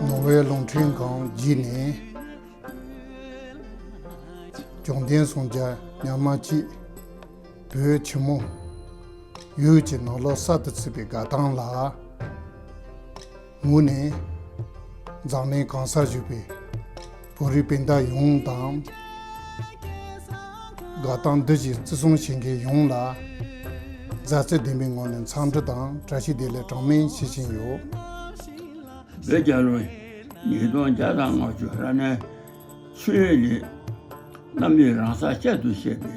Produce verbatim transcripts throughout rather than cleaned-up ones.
ནོར་ཝེ་རླུང་འཕྲིན་ཁང་བརྒྱུད་ནས། བཅོམ་ལྡན་སངས་རྒྱས་ཉག་མ་གཅིག་བོད་ཆེན་མོ་ཡུལ་གྱི་ནང་ལོགས་གསར་དུ་ཚུད་པའི་དགའ་ཐང་ལ། ངོས་ནས་འཛམ་གླིང་གང་སར་བཞུགས་པའི་བོད་རིགས་སྤུན་ཟླ་ཡོངས་དང་། དགའ་ཐང་འདི་བཞིན་བརྩི་སྲུང་བྱེད་མཁན་ཡོངས་ལ་མཛའ་བརྩེ་ལྡན་པའི་ངང་ནས་འཚམས་འདྲི་དང་བཀྲ་ཤིས་བདེ་ལེགས་གྲངས་མེད་ཞུ་བཞིན་ཡོད། བོད་རྒྱལ་ལོ་ཉིས་སྟོང་བརྒྱ་དང་ལྔ་བཅུ་རབ་གནས་ཆུ་ཡོས་ལས་རྣམ་དབྱེ་རང་ས་བསྐྱར་དུ་བཤད་པའི་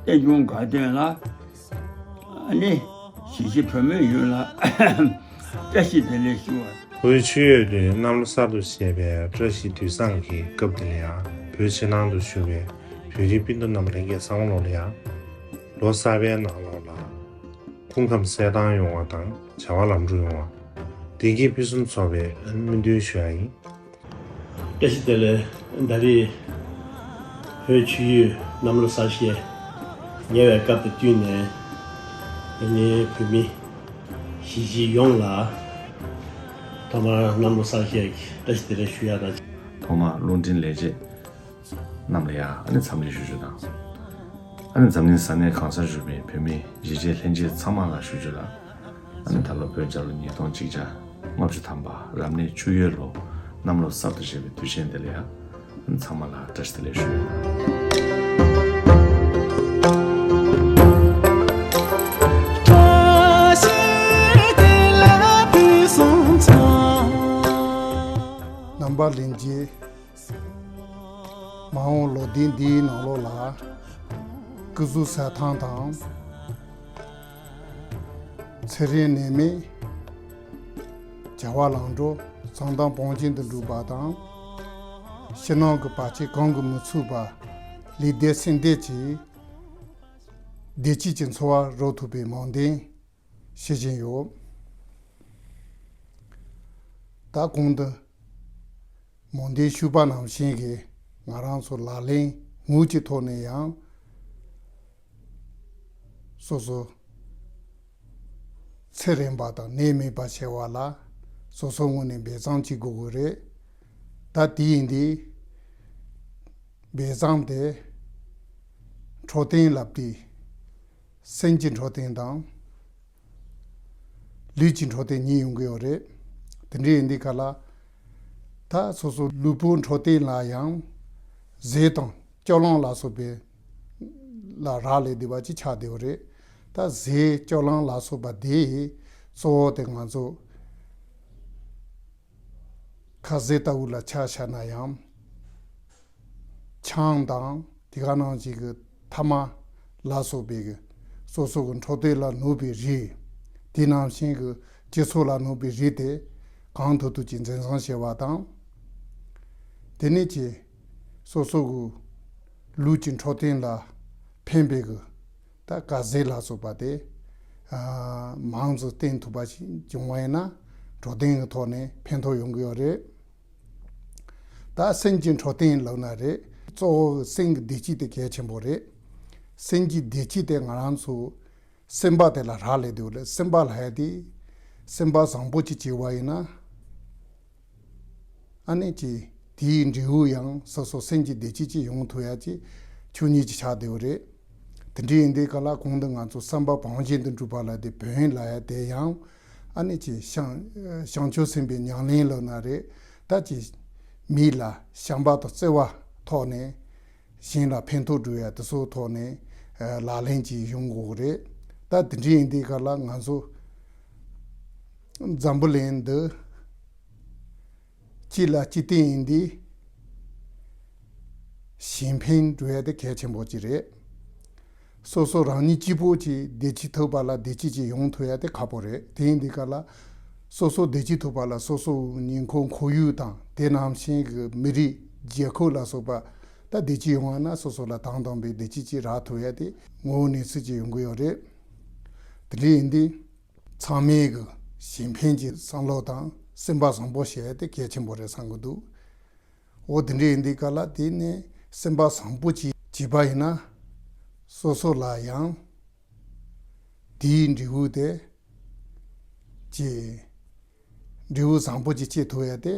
རྟེན་འབྱུང་དགའ་སྟོན་ལ། ཨ་ནི་གཞིས་བྱེས་བོད་མི་ཡོངས་ལ་བཀྲ་ཤིས་བདེ་ལེགས་ཞུ་བ། བོད་ཆུ་ཡོས་དུས་གནམ་ལོ་གསར་དུ་བཞད་པའི་བཀྲ་ཤིས་དུས་བཟང་གི་སྐབས་འདི་ལ་ཡང་། བོད་ཕྱི་ནང་དུ་བཞུགས་པའི་བོད་རིགས་སྤུན་ཟླ་རྣམས་ལྷན་རྒྱས་ཚང་མ་ལོ་ལ་ཡང་། ལོ་གསར་པའི་ནང་ལོགས་ལ་སྐུ་ཁམས་གསལ་ཐང་ཡོང་བ་དང་བྱ་བ་ལམ་འགྲོ་ཡོང་བ། བདེ་སྐྱིད་ཕུན་སུམ་ཚོགས་པའི་སྨོན་འདུན་ཞུ་ཡ་ཡིན། བཀྲ་ཤིས་བདེ་ལེགས། ད་རེས་བོད་ཆུ་ཡོས་གནམ་ལོ་གསར་བཞད་ཉེ་བའི་སྐབས་དང་བསྟུན་ནས། དེ་ནས་བོད་མི་གཞིས་བྱེས་ཡོངས་ལ་ཐོག་མར་གནམ་ལོ་གསར་བཞད་ཀྱི་བཀྲ་ཤིས་བདེ་ལེགས་ཞུ་ཡ་དང་། ཐོག་མར་རླུང་འཕྲིན་ལས་བྱེད་རྣམས་ལ་ཡང་ཨ་ནི་འཚམས་འདྲི་ཞུ་རྒྱུ་དང་། ཨ་ནི་འཛམ་གླིང་ས་གནས་གང་སར་བཞུགས་པའི་བོད་མི་གཞིས་བྱེས་ལྷན་རྒྱས་ཚང་མ་ལ་ཞུ་རྒྱུ་ལ། ཨ་ནི་ད་ལོ་བོད་རྒྱལ་ལོ་ཉིས་སྟོང་གཅིག་བརྒྱ་ལྔ་བཅུ་ཐམ་པ་རབ་གནས་ཆུ་ཡོས་ལོ་གནམ་ལོ་གསར་དུ་བཞད་པའི་དུས་ཆེན་དེ་ལ་ཡང་ཨ་ནི་ཚང་མ་ལ་བཀྲ་ཤིས་བདེ་ལེགས་ཞུ་ཡོད། རྣམ་པ་ལྷན་རྒྱས། མ་འོངས་ལོ་ཟླ་འདིའི་ནང་ལོགས་ལ། སྐུ་གཟུགས་གསལ་ཐང་དང་། ཚེ་རིང་ནད་མེད། བྱ་བ་ལམ་འགྲོ། གསང་གཏམ་བང་ཆེན་དུ་འགྲུབ་པ་དང་། ཕྱི་ནང་གི་བར་ཆད་གང་གིས་མི་ཚུགས་པ། ལུས་བདེ་སེམས་བདེ་གྱིས་བདེ་སྐྱིད་ཀྱི་འཚོ་བ་རོལ་ཐུབ་པའི་སྨོན་འདུན་ཞུ་བཞིན་ཡོད། ད་གོང་དུ་སྨོན་འདུན་ཞུས་པ་ནང་བཞིན་གྱི་ང་རང་ཚོ་ལག་ལེན་དངོས་ཀྱི་ཐོག་ནས་ཡང་སོ་སོ་ཚེ་རིང་བ་དང་ནད་མེད་པ་བྱེད་པ་ལ་སོ་སོའི་ངོས་ནས་འབད་བརྩོན་བྱེད་དགོས་ཀྱི་རེད། ད་དེ་ཡིན་དུས། འབད་བརྩོན་དེ་འཕྲོད་བསྟེན་ལབ་དུས་སེམས་ཀྱི་འཕྲོད་བསྟེན་དང་ལུས་ཀྱི་འཕྲོད་བསྟེན་གཉིས་ཡོང་གི་ཡོད་རེད། དེ་འདྲ་ཡིན་དུས་ག་ལ། ད་སོ་སོ་ལུས་པོའི་འཕྲོད་བསྟེན་ལ་ཡང་ཟས་དང་སྐྱོབ་ལམ་ལ་སོགས་པའི་ལ་རག་ལས་བསྡད་པ་ཅིག་ཆགས་བསྡད་ཡོད་རེད། ད་ཟས་སྐྱོབ་ལམ་ལ་སོགས་པ་དེ་གཙོ་བོ་དེ་ང་ཚོ་ཁ་ཟས་ལྟ་བུ་ལ་ཆ་བཞག་ན་ཡང་། ཆང་དང་དེ་ག་ནང་བཞིན་གྱི་ཐ་མག་ལ་སོགས་པའི་གི་སོ་སོ་གི་འཕྲོད་བསྟེན་ལ་གནོད་པའི་རིགས། དེ་ནང་བཞིན་གྱི་སྤྱི་ཚོགས་ལ་གནོད་པའི་རིགས་དེ་གང་ཐུབ་ཐུབ་ཀྱིས་འཛིན་བཟུང་བྱེད་པ་དང་། དེ་ནས་ཀྱི་སོ་སོ་གི་ལུས་ཀྱི་འཕྲོད་བསྟེན་ལ་ཕན་པའི་གི་ད་ཁ་ཟས་ལ་སོགས་པ་དེ་ཨ་མང་ཙམ་བསྟེན་ཐུབ་པ་ཞིག་བྱུང་བ་ཡིན་ན་འཕྲོད་བསྟེན་གྱི་ཐོག་ནས་ཕན་ཐོགས་ཡོང་གི་ཡོད་རེད། ད་སེམས་ཀྱི་འཕྲོད་བསྟེན་ལབ་ན་རེད། གཙོ་བོ་སེམས་ཀྱི་བདེ་སྐྱིད་དེ་གལ་ཆེན་པོ་རེད། སེམས་ཀྱི་བདེ་སྐྱིད་དེ་ང་རང་ཚོ་སེམས་པ་དེ་ལ་རག་ལས་འདུག་ལས། སེམས་པ་ལབ་ཡ་དེ་སེམས་པ་བཟང་པོ་ཅིག་བྱས་པ་ཡིན་ན། ཨ་ནི་ཅི་དེའི་འབྲས་བུ་ཡང་སོ་སོ་སེམས་ཀྱི་བདེ་སྐྱིད་ཅིག་ཡོང་ཐུབ་ཡ་ཅིག་ཆོས་ཉིད་ཅིག་ཆགས་བསྡད་ཡོད་རེད། དེ་འདྲ་ཡིན་དུས་ག་ལ་གོང་དུ་ང་ཚོ་བསམ་པ་བང་བཞིན་དུ་འགྲུབ་པ་ལ་དེ་བོན་ལ་ཡ་དེ་ཡང་ཨ་ནི་ཅིག་བྱང་བྱང་ཆུབ་སེམས་དཔའི་ཉམས་ལེན་ལབ་ན་རེད། ད་ཅིག་མི་ལ་བྱམས་པ་དང་བརྩེ་བ་ཐོག་ནས་གཞན་ལ་ཕན་ཐོགས་འགྲོ་ཡ་དེ་ཚོ་ཐོག་ནས་ལག་ལེན་ཅིག་ཡོང་དགོས་རེད། ད་དེ་འདྲ་ཡིན་དུས་ག་ལ་ང་ཚོ་འཛམ་བུ་གླིང་འདི་སྤྱི་ལ་སྤྱི་བརྟན་ཡིན་དུས་གཞན་ཕན་འགྲོ་ཡ་དེ་གལ་ཆེན་པོ་ཅིག་རེད། སོ་སོ་རང་ཉིད་གཅིག་པོ་གཅིག་བདེ་སྐྱིད་ཐོབ་པ་ལ་བདེ་སྐྱིད་ཅིག་ཡོང་ཐུབ་ཡ་དེ་ཁག་པོ་རེད། དེ་ཡིན་དུས་ག་ལ་སོ་སོ་བདེ་སྐྱིད་ཐོབ་པ་ལ་སོ་སོ་ཉེ་འཁོར་ཁོར་ཡུག་དང་དེ་ནང་བཞིན་གྱི་མི་རིགས་རྒྱལ་ཁབ་ལ་སོགས་པ་ད་བདེ་སྐྱིད་ཡོང་བ་ན་སོ་སོ་ལ་དང་དམ་པའི་བདེ་སྐྱིད་ཅིག་རག་ཐུབ་ཡ་དེ་ངོ་བོ་གནས་ཚུལ་ཅིག་ཡོང་གི་ཡོད་རེད། དེ་འདྲ་ཡིན་དུས་ཚང་མས་གི་གཞན་ཕན་གྱི་བསམ་བློ་དང་སེམས་པ་བཟང་པོ་བྱེད་ཡ་དེ་གལ་ཆེན་པོ་རེད་བསམ་གི་འདུག་འོ་དེ་འདྲ་ཡིན་དུས་ག་ལ་དེ་ནས་སེམས་པ་བཟང་པོ་ཅིག་བྱས་པ་ཡིན་ན་སོ་སོ་ལ་ཡང་དེའི་འབྲས་བུ་དེ་ཅིག་འབྲས་བུ་བཟང་པོ་ཅིག་སྐྱེ་ཐུབ་ཡ་དེ་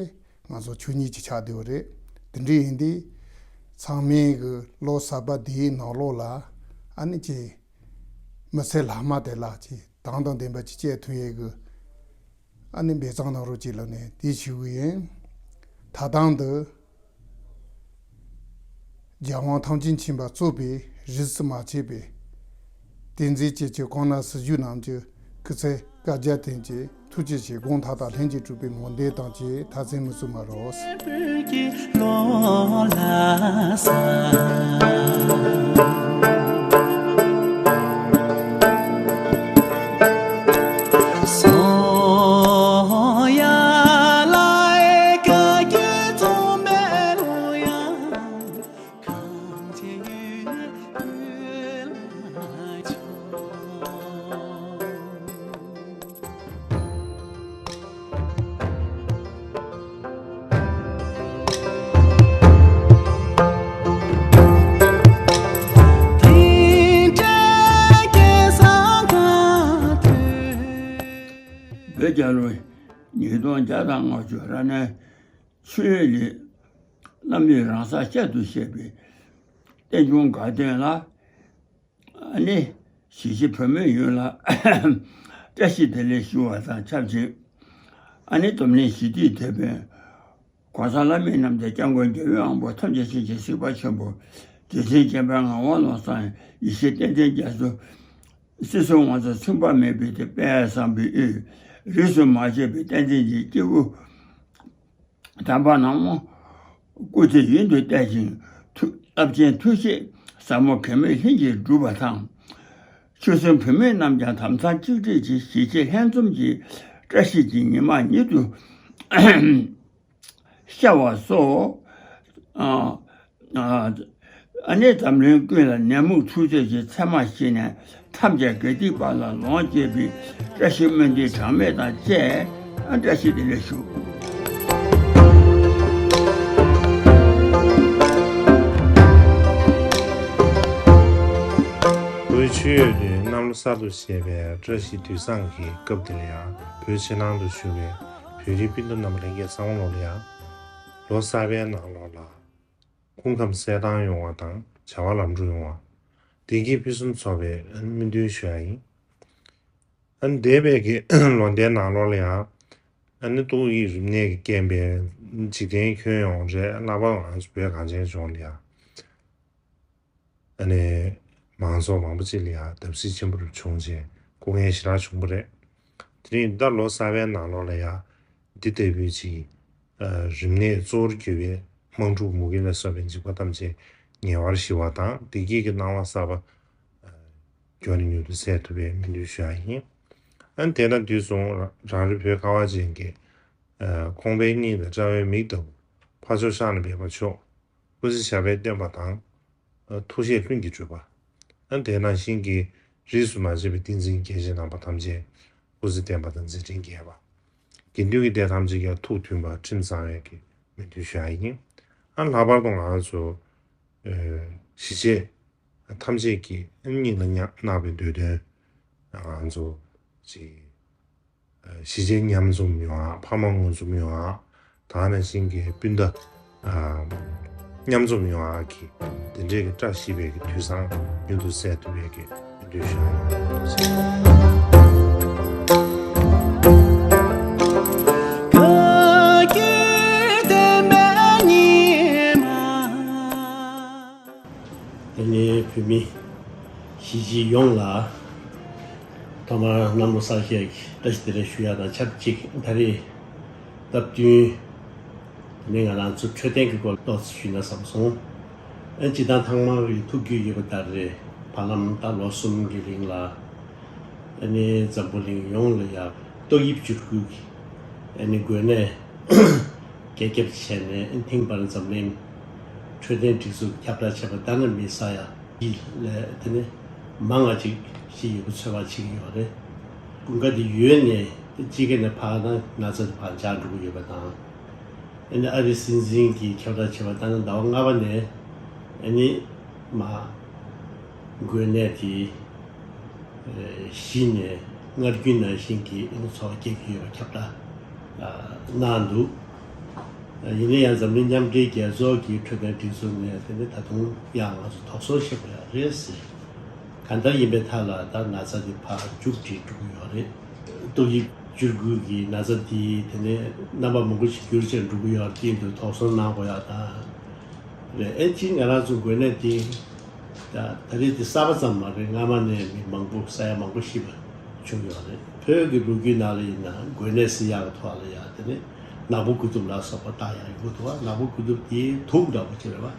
ང་ཚོ་ཆོས་ཉིད་ཅིག་ཆགས་བསྡད་ཡོད་རེད། དེ་འདྲ་ཡིན་དུས་ཚང་མས་གི་ལོ་གསར་པ་འདིའི་ནང་ལོགས་ལ་ཨ་ནི་ཅིག་མི་ཚེ་ལྷག་མ་དེ་ལ་ཅིག་དང་དང་ལྡན་པ་ཅིག་སྐྱེལ་ཐུབ་ཡས་ཀྱི་ཨ་ནི་འབད་བརྩོན་གནང་རོགས་ཅེས་ལབ་ནས་དེ་ཞུ་གི་ཡིན། ད་ཐེངས་འདི་རྒྱལ་དབང་ཐམས་ཅད་མཁྱེན་པ་གཙོས་པའི་རིས་སུ་མ་ཆད་པའི་བསྟན་འཛིན་སྐྱེས་ཆེན་ཀོང་ན་སྲི་ཞུ་རྣམས་ཀྱི་སྐུ་ཚེ་བསྐལ་བརྒྱར་བརྟན་ཅིང་ཐུགས་རྗེ་ཆེ། དགོངས་མཐའ་དག་ལྷུན་གྱིས་གྲུབ་པའི་སྨོན་འདུན་དང་བཅས་མཐའ་མཚམས་མི་བཙུམ་པར་རོ། བོད་རྒྱལ་ལོ་ཉིས་སྟོང་བརྒྱ་དང་ལྔ་བཅུ་ར་ནས་ཆོས་ལས་རྣམ་གཡེང་རང་སར་བསྐྱར་དུ་བཤད་པའི་རྟེན་འབྱུང་དགའ་སྟོན་ལ། ཨ་ནི་གཞིས་བྱེས་བོད་མི་ཡོངས་ལ་བཀྲ་ཤིས་བདེ་ལེགས་ཞུ་བ་དང་ཆབས་ཅིག་ཨ་ནི་འཛམ་གླིང་ཞི་བདེའི་དེད་དཔོན་གོང་ས་ལྷ་མིའི་རྣམ་ཐར་སྐྱབས་མགོན་རྒྱལ་བའི་དབང་པོ་ཐམས་ཅད་མཁྱེན་ཅིང་གཟིགས་པ་ཆེན་པོ་རྗེ་བཙུན་མཁྱེན་པ་ངག་དབང་བློ་བཟང་ཡེ་ཤེས་བསྟན་འཛིན་རྒྱ་མཚོ་སྲིད་གསུམ་དབང་ཐང་མཚུངས་པ་མེད་པའི་དེད་དཔོན་བསམ་པའི་དབུས་རིས་སུ་མ་ཆད་པའི་བསྟན་འཛིན་གྱི་སྐྱེས་བུ་དམ་པ་རྣམས་སྐུ་ཚེ་ཡུན་དུ་བརྟན་ཅིང་ཐུགས་རླབས་ཆེན་ཐུགས་བསྐྱེད་ཟབ་མོ་གེགས་མེད་ལྷུན་གྱིས་འགྲུབ་པ་དང་། ཆོལ་གསུམ་བོད་མི་རྣམས་ཀྱང་དམ་གཙང་གཅིག་སྒྲིལ་གྱིས་གཞིས་བྱེས་ལྷན་འཛོམས་ཀྱི་བཀྲ་ཤིས་ཀྱི་ཉི་མ་ཉིད་དུ་ཤར་བ་སོགས། ཨ་ནི་འཛམ་གླིང་ཀུན་ལ་ནད་མུག་འཁྲུག་རྩོད་ཀྱི་མཚན་མ་ཞི་ནས་ཐམས་ཅད་དགེ་སྡིག་པ་ལ་ལོངས་སྤྱོད་པའི་བཀྲ་ཤིས་སྨོན་འདུན་གྲངས་མེད་དང་བཅས་བཀྲ་ཤིས་བདེ་ལེགས་ཞུ། བོད་ཆོས་ཡོད་དུས་གནམ་ལོ་གསར་དུ་བཞད་པའི་བཀྲ་ཤིས་དུས་བཟང་གི་སྐབས་འདི་ལ་ཡང་བོད་ཕྱི་ནང་དུ་བཞུགས་པའི་བོད་རིགས་སྤུན་ཟླ་རྣམས་ལ་ལྷན་རྒྱས་ཚང་མ་ལོ་ལ་ཡང་ལོ་གསར་པའི་ནང་ལོགས་ལ། སྐུ་ཁམས་གསལ་ཐང་ཡོང་བ་དང་བྱ་བ་ལམ་འགྲོ་ཡོང་བ། བདེ་སྐྱིད་ཕུན་སུམ་ཚོགས་པའི་སྨོན་འདུན་ཞུ་ཡ་ཡིན། ཨ་ནི་འདས་པའི་གི་ལོ་ཟླའི་ནང་ལོགས་ལ་ཡང་ཨ་ནི་ཏོག་དབྱིབས་རིམས་ནད་ཀྱི་རྐྱེན་པས་འཇིག་རྟེན་ཁྱོན་ཡོངས་རེད་ལྷག་པར་ང་ཚོ་བོད་གངས་ཅན་ལྗོངས་ལ་ཡང་ཨ་ནི་མང་ཚོགས་མང་པོ་ཅིག་ལ་ཡང་བརྡབ་གསིག་ཆེན་པོ་བྱུང་རྗེས་སྐུ་ངལ་ཞེ་དྲག་བྱུང་བ་རེད། དེ་རིང་ད་ལོ་གསར་པའི་ནང་ལོགས་ལ་ཡང་འདི་ལྟ་བུའི་ཅིག་རིམས་ནད་གཙོ་བོར་གྱུར་པའི་དམག་འཁྲུག་མུ་གེ་ལ་སོགས་པའི་འཇིགས་པ་ཐམས་ཅད་ཉེ་བར་ཞི་བ་དང་བདེ་སྐྱིད་ཀྱི་སྣང་བ་གསར་པ་མགྱོགས་ནས་མྱུར་དུ་སད་ཐུབ་པའི་སྨོན་འདུན་ཞུ་ཡ་ཡིན། ཨ་ནི་དེ་དང་དུས་མཚུངས་རང་རེ་བོད་ཁ་བ་ཅན་གྱི་ཁོང་པའི་སྙིང་དང་དཔྲལ་བའི་མིག་ལྟ་བུ་ཕར་ཕྱོགས་ཤར་ནས་འབད་པ་མཆོག་སྐུ་ཚེ་ཞབས་པད་བརྟན་པ་དང་། ཐུགས་བཞེད་ལྷུན་གྱིས་གྲུབ་པ། ཨ་དེ་ནང་བཞིན་གྱི་རིས་སུ་མ་ཆད་པའི་བསྟན་འཛིན་སྐྱེས་ཆེན་རྣམ་པ་ཐམས་ཅད་སྐུ་ཚེ་བརྟན་པ་དང་མཛད་འཕྲིན་རྒྱས་པ། དགེ་འདུན་གྱི་སྡེ་ཐམས་ཅད་ཀྱང་ཐུགས་མཐུན་པ་ཁྲིམས་གཙང་བའི་གི་སྨོན་འདུན་ཞུ་ཡ་ཡིན། ཨ་ལྷག་པར་དུ་ང་ཚོ་གཞིས་བྱེས་ཐམས་ཅད་ཀྱི་སྙིང་ལ་བརྣག་པའི་འདོད་དོན་ང་ཚོ་ཅིག་གཞིས་བྱེས་མཉམ་འཛོམས་ཡོང་ཨ། ཕ་མ་མངོན་འཛོམས་ཡོང་ཨ། ད་ག་ནང་བཞིན་གྱི་སྤུན་ཟླ་ཨ་ མཉམ་འཛོམས་ཡོང་ཡག་གི་དེ་འདྲའི་གི་བཀྲ་ཤིས་པའི་གི་དུས་བཟང་རྒྱུན་དུ་སྲུང་ཐུབ་པའི་གི་འདུན་ཞུ་ཡག་ཡིན། དེ་ནས་བོད་མི་གཞིས་བྱེས་ཡོངས་ལ་ཐོག་མར་གནམ་ལོ་གསར་བཞད་ཀྱི་བཀྲ་ཤིས་བདེ་ལེགས་ཞུ་ཡག་དང་ཆབས་ཅིག་ད་རེས་སྟབས་བསྟུན་དེ་ནས་ང་རང་ཚོ་འཕྲོད་བསྟེན་གྱི་སྐོར་ཏོག་ཙམ་ཞུས་ན་བསམ་སོང་། ཨ་སྤྱིར་བཏང་ཚང་མ་གི་ཐུགས་རྒྱུས་ཡོད་པ་ལྟར་རེད། བར་ལམ་ད་ལོ་གསུམ་གྱི་རིང་ལ་ཨ་ནི་འཛམ་བུ་གླིང་ཡོངས་ལ་ཡ་ཏོག་དབྱིབས་འགྱུར་ཁུག་གི་ཨ་ནི་འགོས་ནད་རྒྱ་ཁྱབ་བྱས་ནས་ཨ་ཐེངས་པར་འཛམ་གླིང་འཕྲོད་བསྟེན་སྒྲིག་འཛུགས་ཁྱབ་བསྒྲགས་བྱས་པ་ལྟར་ན་མི་ས་ཡ་ཡིས་ལས་དེ་ནི་མང་བ་ཅིག་ཤི་ཡོད་པ་ཚོད་དཔག་བྱེད་ཀྱི་ཡོད་རེད། ཀུན་དགའ་དེ་ཡོད་ནས་དེ་དཔྱིད་ཀ་ནས་ཕར་ན་ན་ཚ་དེ་ཕར་འཇགས་འགྲོ་གི་ཡོད་པ་དང་། ཨ་ནི་ཨ་རི་སྲིད་འཛིན་གྱིས་ཁྱབ་བསྒྲགས་བྱས་པ་ལྟར་ན་ཟླ་བ་ལྔ་པ་ནས་ཨ་ནི་མ་འགོས་ནད་དེ་ཞི་ནས་སྔར་རྒྱུན་ནང་བཞིན་གྱི་ཨ་ནི་འཚོ་བ་སྐྱེལ་གྱི་ཡོད་པ་ཁྱབ་བསྒྲགས་གནང་འདུག་ཡིན་ན་ཡང་འཛམ་གླིང་མཉམ་འབྲེལ་རྒྱལ་ཚོགས་ཀྱི་འཕྲོད་བསྟེན་སྒྲིག་འཛུགས་ནས་དེ་ནི་ད་དུང་ཡང་ང་ཚོ་དོགས་ཟོན་བྱེད་དགོས་ཡག་རེད་ཟེར། གང་ལྟར་ཡིན་པའི་ཐད་ལ་ད་ན་ཚ་འདི་ཕར་མཇུག་སྒྲིལ་འགྲོ་གི་ཡོད་རེད། ཏོག་དབྱིབས་འགྱུར་ཁུག་གི་ན་ཚ་འདི་དེ་ནས་རྣམ་པ་མང་པོ་ཞིག་འགྱུར་བཅོས་འགྲོ་གི་ཡོད་རེད། དེ་འདུག་དོགས་ཟོན་གནང་དགོས་ཡག་དང་རེད། ཨེ་ཅི་ང་རང་ཚོ་འགོས་ནད་འདི་ད་ད་རེས་འདི་གསར་པ་ཙམ་མ་རེད། སྔ་མ་ནས་མི་མང་པོ་ས་ཡ་མང་པོ་ཤི་བ་བྱུང་ཡོད་རེད། བོད་ཀྱི་ལོ་རྒྱུས་ནང་ལ་ཡིན་ན་འགོས་ནད་ཟེར་ཡག་གི་ཐོག་ལ་ཡ་དེ་ནས་ནག་པོ་རྒུད་ཐུབ་ལ་སོགས་པ་བཏགས་ཡག་ཡོང་གི་འདུག་བ། ནག་པོ་རྒུད་ཐུབ་དེ་དུག་འདྲ་པོ་ཅིག་རེད་བ།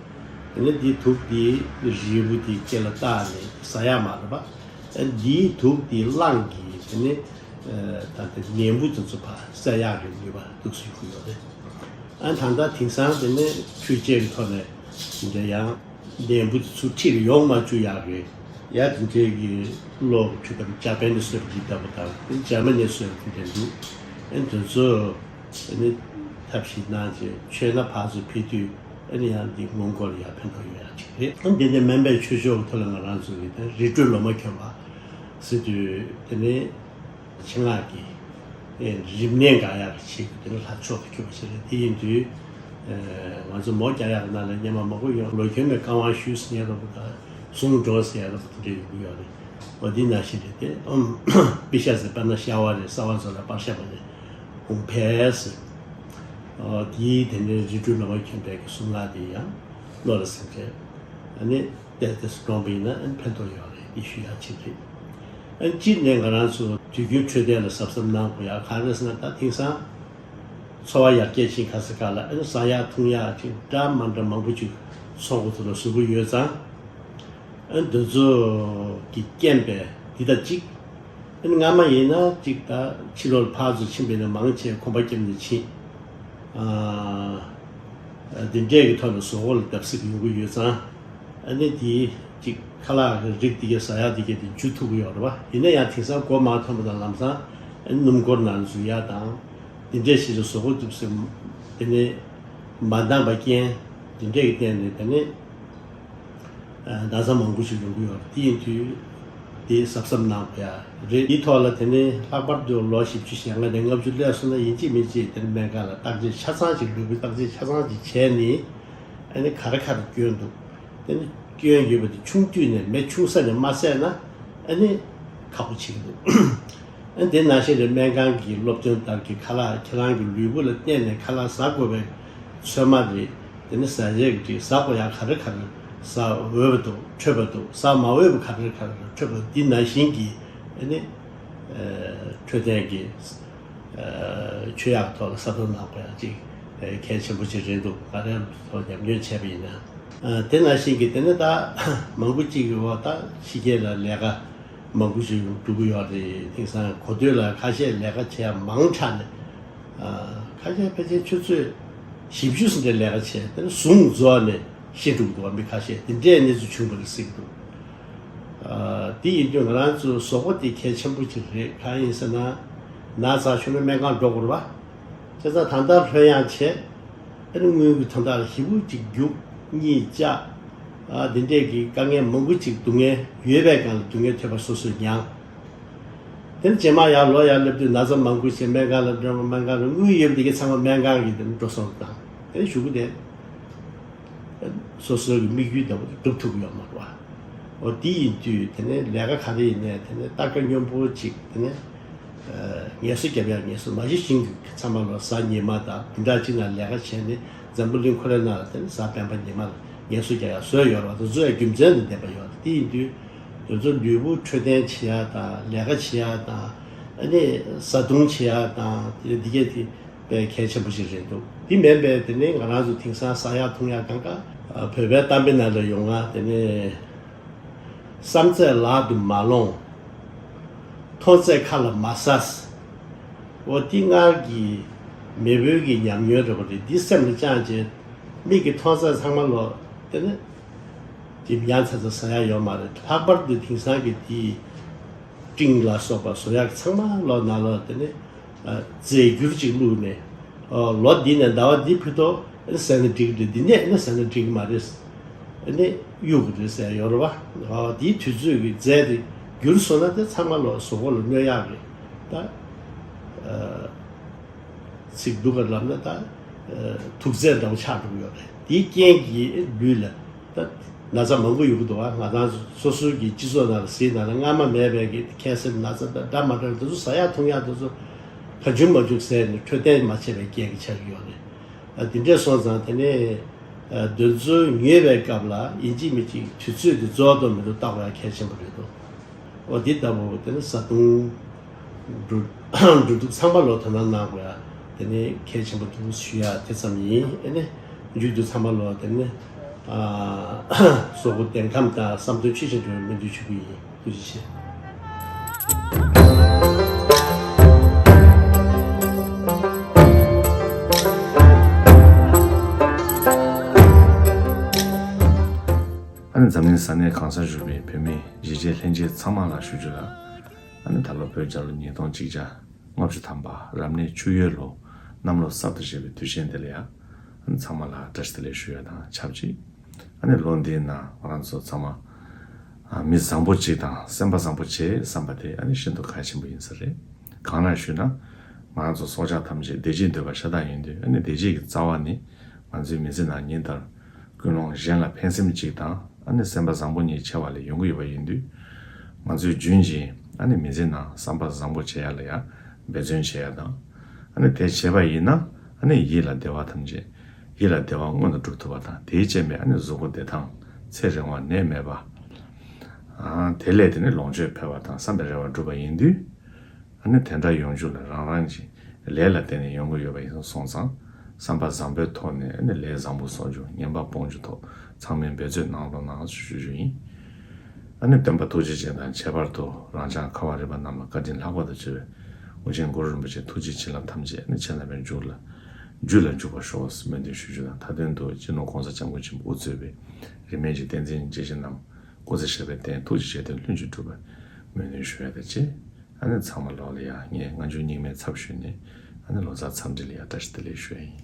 དེ་ནས་དེ་དུག་དེ་རིལ་བུ་དེ་སྐེ་ལ་བཏགས་ནས་ཟ་ཡག་མ་རེད་བ། ཨ་འདིའི་དུག་དེ་རླངས་ཀྱིས་དེ་ནས་ད་ལྟ་ནད་འབུ་དེ་ཚོ་ཕར་བསད་ཡག་གི་ནུས་པ་འདུག་སེ་ཡོད་རེད། ཨ་ད་ལྟ་དེང་སང་དེ་ནས་འཕྲུལ་ཆས་ཀྱི་ཐོག་ནས་དེ་འདྲ་ཡང་ནད་འབུ་དེ་ཚུར་ཁྲིད་ཡོང་མ་བཅུག་ཡག་གི་ཡ་དེ་འདྲའི་གི་གློག་གི་འཕྲུལ་ཁབ་འཇར་པན་ནས་བཟོས་པ་འདི་ལྟ་བུ་དང་དེ་འཇར་མ་ནས་བཟོས་པ་དེ་འདྲ་འདུག་ཨ་དེ་ཚོ་ཨ་ནི་ཐབས་ཤེས་གནང་བྱས་མཆོད་ན་ཕར་ཚུར་ཕུལ་དུས་ཨ་ནི་ཡང་འདི་སྔོན་འགོག་ལ་ཡང་ཕན་ཐོགས་ཡོད་ཡག་ཅིག་རེད། ཨ་འདི་ནས་སྨན་པའི་ཆོས་ཕྱོགས་ཀྱི་ཐོག་ལ་ང་རང་ཚོ་གི་དེ་རི་ཁྲོད་ལོ་མ་གྱོན་པ་ཟེར་དུས་དེ་ནི་ཆེད་མངགས་ཀྱི་ཨེ་རིམས་ནད་འགོག་ཡག་གི་ཆེད་དུ་དེ་ནི་ལྷ་མཆོག་ཏུ་གྱུར་པ་ཞིག་རེད། དེ་ཡིན་དུས་ཨེ་ང་ཚོ་མོ་རྒྱག་ཡག་གི་ནང་ལ་སྔོན་མ་མང་པོ་ཡོང་། ལོ་གྱོན་པའི་རྐང་པ་ཞུས་ཟེར་ཡག་འདྲ་པོ་དང་ཟུང་འབྲོ་ཟེར་ཡག་འདྲ་པོ་དེ་འདྲ་ཡོང་གི་ཡོད་རེད། འོ་འདི་ནང་བཞིན་རེད་དེ། ཨམ་པི་ཤ་ཟེར་དཔེར་ན་ཤ་བ་རེད། ས་བ་ཚོ་ལ་པར་ཤ་བ་ནས་ཧུང་ཕེ་ཟེར། འོ་དེའི་དེ་ནས་རི་ཁྲོད་ལོ་མ་གྱོན་པའི་གི་གཟུངས་སྔགས་དེ་ཡང་བློ་ལ་ཟིན་བྱས་ཨ་ནི་ཏེ་ཏེ་སུ་གྲོངས་པ་ཡིན་ན་ཨ་ནི་ཕན་ཐོགས་ཡོད་རེད། དེ་ཞུ་ཡག་ཅིག་རེད། ཨ་ནི་གཅིག་ནས་ང་རང་ཚོ་དུས་རྒྱུན་འཕྲོད་བསྟེན་ལ་གཟབ་གཟབ་གནང་དགོས་ཡག་ག་རེ་ཟེར་ན་ད་དེང་སང་འཚོ་བ་ཡར་རྒྱས་ཕྱིན་ཁ་ས་ཁ་ལ་ཨ་ནི་ཟ་ཡག་འཐུང་ཡག་ཅིག་འདྲ་མ་འདྲ་མང་པོ་ཅིག་ཚོང་ཁང་དུ་ལ་བཟོ་གི་ཡོད་ཙང་། ཨ་ནི་འདི་ཚོ་གི་རྐྱེན་པས་འདི་དང་གཅིག་ཨ་ནི་སྔ་མ་ཡིན་ན་གཅིག་ད་ཕྱི་ལོགས་ལ་ཕར་ཚུར་ཕྱིན་པ་ཡིན་ན་མང་ཆེ་གོམ་པ་བརྒྱབ་ནས་ཕྱིན། ཨ་འདི་འདྲས་ཀྱི་ཐོག་ནས་བཟོ་བོ་ལ་བརྡབ་གསིག་ཡོང་གི་ཡོད་ཙང་། ཨ་ནི་དེ་གཅིག་ཁ་ལག་གི་རིགས་དེ་གའི་ཟ་ཡག་དེ་གའི་དེ་འཇུ་ཐུབ་ཀྱི་ཡོད་རེད་བ། ཡིན་ན་ཡང་དེང་སང་སྒོ་མ་ཐོན་པ་དང་ལམ་སང་ཨ་ནི་སྣུམ་འཁོར་ནང་འཛུལ་ཡག་དང་། འདི་འདྲས་ཞིག་ལ་བཟོ་བོ་བརྡབ་གསིག་དེ་ནས་མ་འདང་པ་རྐྱེན་འདི་འདྲས་ཀྱི་བརྟེན་ནས་དེ་ནས། ན་ཚ་མང་པོ་ཞིག་ཡོང་གི་ཡོད་རེད། དེ་ཡིན་དུས་དེ་གཟབ་གཟབ་གནང་དགོས་ཡ་རེད། དེའི་ཐོག་ལ་དེ་ནས་ལྷག་པར་དུ་ལོ་བཞི་བཅུ་ཞེ་ལྔ་ནས་ལྔ་བཅུ་སླེབས་སོང་ན་ཡིན་གཅིག་མིན་གཅིག་དེ་ནས་སྨན་ཁང་ལ་བརྟག་དཔྱད་ཆ་ཚང་ཞིག་ལུས་པོའི་བརྟག་དཔྱད་ཆ་ཚང་ཞིག་བྱས་ནས་ཨ་ནི་ག་རེ་ག་རེ་སྐྱོན་འདུག་དེ་ནས་སྐྱོན་ཡོད་པ་དེ་ཆུང་དུས་ནས་མེ་ཆུང་ས་ནས་མ་བསད་ན་ཨ་ནི་ཁག་པོ་ཆེ་གི་འདུག་ཨ་དེ་ནང་བཞིན་རེད། སྨན་ཁང་གི་སློབ་སྟོན་ལྟར་གྱི་ཁ་ལག་ཁྱེད་རང་གི་ལུས་པོ་ལ་བརྟེན་ནས་ཁ་ལག་ཟ་དགོས་པའི་ཚོད་མ་རེད། དེ་ནི་ཟ་ཡས་ཀྱི་ཟ་དགོས་ཡག་ག་རེ་ག་རེ་ཟ་འོས་པ་འདུག་འཕྲོད་པ་འདུག་ཟ་མ་འོས་པ་ག་རེ་ག་རེ་འཕྲོད་པ་འདུག་འདི་ནང་བཞིན་གྱི་ཨ་ནི་འཕྲོད་བསྟེན་གྱི་ཆོས་ཡག་ཐོག་ལ་གཟབ་གཟབ་གནང་དགོས་ཡག་ཅིག་གལ་ཆེན་པོ་ཅིག་རེད་འདུག་ང་རང་ཚོ་ཉམས་མྱོང་བྱས་པ་ཡིན་ན། དེ་ནང་བཞིན་གྱི་དེ་ནི་ད་མང་པོ་ཅིག་གི་འོག་ད་ཕྱི་རྒྱལ་ལ་ལས་ཀ་མང་པོ་ཞིག་འགྲོ་གི་ཡོད་རེད། དེང་སང་གོ་ཐོས་ལ་ཁ་ཤས་ལས་ཀ་བྱས་མང་དྲགས་ནས། ཨ་ཁ་ཤས་ཕལ་ཆེར་ཆུ་ཚོད་བཞི་བཅུ་ཙམ་འདྲ་ལས་ཀ་བྱས། དེ་ནས་ཟུང་རྫོགས་ནས་ཤི་འགྲོ་གི་འདུག་བ། མི་ཁ་ཤས་དེ་འདྲའི་གནས་ཚུལ་བྱུང་བ་རེད་ཟེར་གྱི་འདུག་ཨ་དེ་ཡིན་དུས་ང་རང་ཚོ་གཟུགས་པོ་དེ་གལ་ཆེན་པོ་ཅིག་རེད། གང་ཡིན་ཟེར་ན་ན་ཚ་བྱུང་ན་སྨན་ཁང་འགྲོ་དགོས་རེད་བ། བྱས་ཙང་ད་ལྟ་ལྷོད་ཡངས་བྱས། ཨ་ནི་དངུལ་གྱི་དོན་དག་ལ་ཞེ་པོ་ཅིག་རྒྱུག་གཉིད་བཅག་ཨ་འདི་འདྲས་ཀྱི་དཀའ་ངལ་མང་པོ་ཅིག་སྡུག་བསྔལ་ཡོད་པའི་སྒང་ལ་སྡུག་བསྔལ་ཐོས་པ་སོ་སོས་མྱངས། དེ་ནས་རྗེས་མ་ཡར་ལོག་ཡར་སླེབས་དུས་ན་ཚ་མང་པོ་ཞིག་སྨན་ཁང་ལ་འགྲོ། སྨན་ཁང་ལ་དངུལ་ཡོད་པ་དེ་གའི་ཚང་མ་སྨན་ཁང་གི་དེ་ནས་འགྲོ་སོང་དང་དེ་ནས་གཞུག་གུ་དེ་ སོ་སོའི་གི་དམིགས་ཡུལ་ལྟ་བུ་སྒྲུབ་ཐུབ་ཀྱི་ཡོད་མ་རེད་བ། འོ་དེ་ཡིན་དུས་དེ་ནས་ལས་ཀ་ག་རེ་ཡིན་ནའི་དེ་ནས་སྟར་ཀ་སྙོམས་པོ་ཅིག་དེ་ནས་ངལ་གསོ་རྒྱབ་ཡག་ངལ་གསོ་མ་གཞི་ཤིང་གི་ཚང་མ་ལོ་གཟའ་ཉི་མ་དང་བདུན་ཕྲག་གཅིག་ནང་ལས་ཀ་བྱས་ནས་འཛམ་བུ་གླིང་ཁོ་རའི་ནང་ལ་དེ་ནས་གཟའ་སྤེན་པ་ཉི་མ་ལ་ངལ་གསོ་རྒྱག་ཡག་བཟོས་ཡོད་རེད་བ། དེ་ཚོ་ཡང་རྒྱུ་མཚན་དང་ལྡན་པ་ཡོད་རེད། དེ་ཡིན་དུས་དེ་ཚོ་ལུས་པོ་འཕྲོད་བསྟེན་བྱེད་ཡག་དང་ལས་ཀ་བྱེད་ཡག་དང་ཨ་ནི་བཟའ་བཏུང་བྱེད་ཡག་དང་དེ་འདི་གས་དེ་དཔེ་གལ་ཆེན་པོ་ཞིག་རེད་འདུག་དེ་མིན་པའི་དེ་ནས་ང་རང་ཚོ་དེང་སང་ཟ་ཡག་འཐུང་ཡག་གང་ག་ཨ་བོད་པའི་གཏམ་དཔེ་ནང་ལ་ཡོང་ང་དེ་ནས་བསམ་ཚད་ལག་ཏུ་མ་ལོངས། མཐོང་ཚད་ཁ་ལ་མ་ཟ། འོ་དེ་སྔར་གྱི་མེས་པོའི་གི་ཉམས་མྱོང་འདྲ་པོ་རེད། འདི་སེམས་ལ་བཅངས་བྱས་མིག་གིས་མཐོང་ཚད་ཚང་མ་ལོ་དེ་ནས་དེ་ཡང་ཚ་ཚ་ཟ་ཡག་ཡོད་མ་རེད། ལྷག་པར་དུ་དེང་སང་གི་དེ་སྤྲིན་ལ་སོགས་པ་བཟོ་ཡག་ཚང་མ་ལོ་ནང་ལོ་དེ་ནས་ཨ་རྫས་འགྱུར་ཅིག་བླུགས་ནས། ཨོ་ལོ་འདི་ནས་ཟླ་བ་འདི་ཕུད་དོ་ཟས་ན་འགྲིག་གི་རེད། འདི་ནས་ནི་ཟས་ན་འགྲིག་གི་མ་རེད། ཨ་ནི་གཡུག་གི་རེད་ཟེར་ཡོད་རེད་བ། ཨོ་འདིའི་དུས་ཚོད་ཀྱི་རྫས་དེ་འགྱུར་སོང་ན་དེ་ཚང་མ་ལོ་གཟུགས་པོ་ལ་གནོད་ཡག་རེད། ད་ཨ་ཚིག་སྡུག་ག་ལབ་ན་ད་ཨ་དུག་རྫས་འདྲ་བོ་ཆགས་འགྲོ་གི་ཡོད་རེད། དེའི་རྐྱེན་གྱིས་ལུས་ལ་ད་ན་ཚ་མང་པོ་ཡོང་གི་འདུག་བ། ང་རང་སོ་སོའི་གི་སྤྱི་ཚོགས་ནང་ལ་གཟིགས་ན་ལ་སྔ་མ་མེད་པའི་གི་ཁེན་སར་ན་ཚ་དང་འདྲ་མ་འདྲ་དེ་ཚོ་ཟ་ཡག་འཐུང་ཡག་དེ་ཚོ་གང་བྱུང་མང་བྱུང་ཟས་ནས་འཕྲོད་བསྟེན་མ་བྱས་པའི་རྐྱེན་གྱིས་ཆགས་ཀྱི་ཡོད་རེད། ཨ་དེ་འདྲས་སོང་ཙང་དེ་ནས་ཨ་དེ་ཚོ་ཉོས་པའི་སྐབས་ལ་ཡིན་གཅིག་མིན་གཅིག་དུས་ཚོད་དེ་རྫོགས་དང་མི་རྫོགས་བརྟག་དགོས་ཡག་གལ་ཆེན་པོ་རེད་འདུག་འོ་འདི་ལྟ་བུ་དེ་ནི་བཟའ་བཏུང་འགྲོ་འགྲོ་འདུག་ཚང་མ་ལོ་དོ་སྣང་གནང་དགོས་ཡ་དེ་ནི་གལ་ཆེན་པོ་འདུག་ཞུ་ཡ་དེ་ཙམ་ཡིན། ཨ་ནི་མཇུག་ཏུ་ཚང་མ་ལོ་དེ་ནི་ཨ་གཟུགས་པོ་བདེ་ཐང་དང་བསམ་དོན་ཆེ་ཆེ་འགྲོ་བའི་སྨོན་འདུན་ཞུ་གི་ཡིན། ཐུགས་རྗེ་ཆེ། ཨ་ནི་འཛམ་གླིང་ས་གནས་གང་སར་བཞུགས་པའི་བོད་མི་གཞིས་བྱེས་ལྷན་རྒྱས་ཚང་མ་ལ་ཞུ་རྒྱུ་ལ། ཨ་ནི་ད་ལོ་བོད་རྒྱལ་ལོ་ཉིས་སྟོང་གཅིག་བརྒྱ་ལྔ་བཅུ་ཐམ་པ་རབ་གནས་ཆུ་ཡོས་ལོ་གནམ་ལོ་གསར་དུ་བཞད་པའི་དུས་ཆེན་འདི་ལ་ཡང་ཨ་ནི་ཚང་མ་ལ་བཀྲ་ཤིས་བདེ་ལེགས་ཞུ་ཡ་དང་ཆབས་ཅིག་ཨ་ནི་ལོ་འདིའི་ནང་ང་རང་ཚོ་ཚང་མ་ཨ་མི་བཟང་པོ་གཅིག་དང་སེམས་པ་བཟང་པོ་བྱེད་བསམ་པ་དེ་ཨ་ནི་ཤིན་ཏུ་གལ་ཆེན་པོ་ཡིན་ས་རེད། གང་ལགས་ཞུས་ན་ང་རང་ཚོ་སྲོག་ཆགས་ཐམས་ཅད་བདེ་སྐྱིད་འདོད་པ་ཤ་སྟག་ཡིན་དུས་ཨ་ནི་བདེ་སྐྱིད་ཀྱི་རྩ་བ་ནི་ང་ཚོའི་མི་ཚེ་ནང་ཉིན་ལྟར་ཀུན་སློང་གཞན་ལ་ཕན་སེམས་གཅིག་དང་ཨ་ནི་སེམས་པ་བཟང་པོ་གཉིས་ཆེ་བ་ལས་ཡོང་གི་ཡོད་པ་ཡིན་དུས། ང་ཚོས་རྒྱུན་བཞིན་ཨ་ནི་མི་ཚེ་ནང་བསམ་པ་བཟང་པོ་བྱེད་ཡ་ལ་ཡང་འབད་བརྩོན་བྱེད་ཡ་དང་། ཨ་ནི་དེ་བྱས་པ་ཡིན་ན་ཨ་ནི་ཡིད་ལ་བདེ་བ་ཐམས་ཅད་ཡིད་ལ་བདེ་བ་མངོན་དུ་འགྲུབ་ཐུབ་པ་དང་དེའི་རྐྱེན་པས་ཨ་ནི་གཟུགས་པོ་བདེ་ཐང་ཚེ་རིང་བ་ནད་མེད་པ། ཨ་དེ་ལས་དེ་ནི་ལོངས་སྤྱོད་འཕེལ་བ་དང་བསམ་པའི་རེ་བ་འགྲུབ་པ་ཡིན་དུས། ཨ་ནི་དེ་འདྲ་ཡོང་རྒྱུ་ལ་རང་རང་གི་ལས་ལ་བརྟེན་ནས་ཡོང་གི་ཡོད་པ་ཡིན་སོང་ཙང་། བསམ་པ་བཟང་པོའི་ཐོག་ནས་ཨ་ནི་ལས་བཟང་པོ་བཟོ་རྒྱུ་ངན་པ་སྤོང་རྒྱུ་ཐོག་ཚང་མས་འབད་བརྩོན་གནང་རོགས་གནང་ཞུ་རྒྱུ་ཡིན། ཨ་ནི་སྟོན་པ་ཐུགས་རྗེ་ཅན་དང་ཁྱད་པར་དུ་རང་ཅག་ཁ་བ་རི་པ་རྣམས་ལ་བཀའ་དྲིན་ལྷག་པར་དུ་ཆེ་བའི་ཨོ་རྒྱན་གུ་རུ་རིན་པོ་ཆེ་ཐུགས་རྗེའི་བྱིན་རླབས་ཐམས་ཅད་ཨ་ནི་ཆེ་ལ་མེད་རྒྱུ་ལ་རྒྱུད་ལ་འཇུག་པར་ཤོག་སྨོན་འདུན་ཞུ་རྒྱུ་དང་། མཐའ་དོན་དུ་སྤྱི་ནོར་༸གོང་ས་༸སྐྱབས་མགོན་ཆེན་པོ་དབུ་གཙོས་པའི་རིས་མེད་ཀྱི་བསྟན་འཛིན་སྐྱེས་ཆེན་རྣམས་སྐུ་ཚེ་ཞབས་པད་བརྟན། ཐུགས་ཀྱི་བཞེད་དོན་ལྷུན་གྱིས་གྲུབ་པར་སྨོན་འདུན་ཞུ་ཡ་དང་བཅས། ཨ་ནི་ཚང་མ་ལོག་ལ་ཡ་ངས་སྔ་འགྱུར་རྙིང་མའི་ཚབ་ཞུས་ནས་ཨ་ནི་ལོ་གསར་འཚམས་འདྲི་ལ་ཡ་བཀྲ་ཤིས་བདེ་ལེགས་ཞུ་ཡ་ཡིན།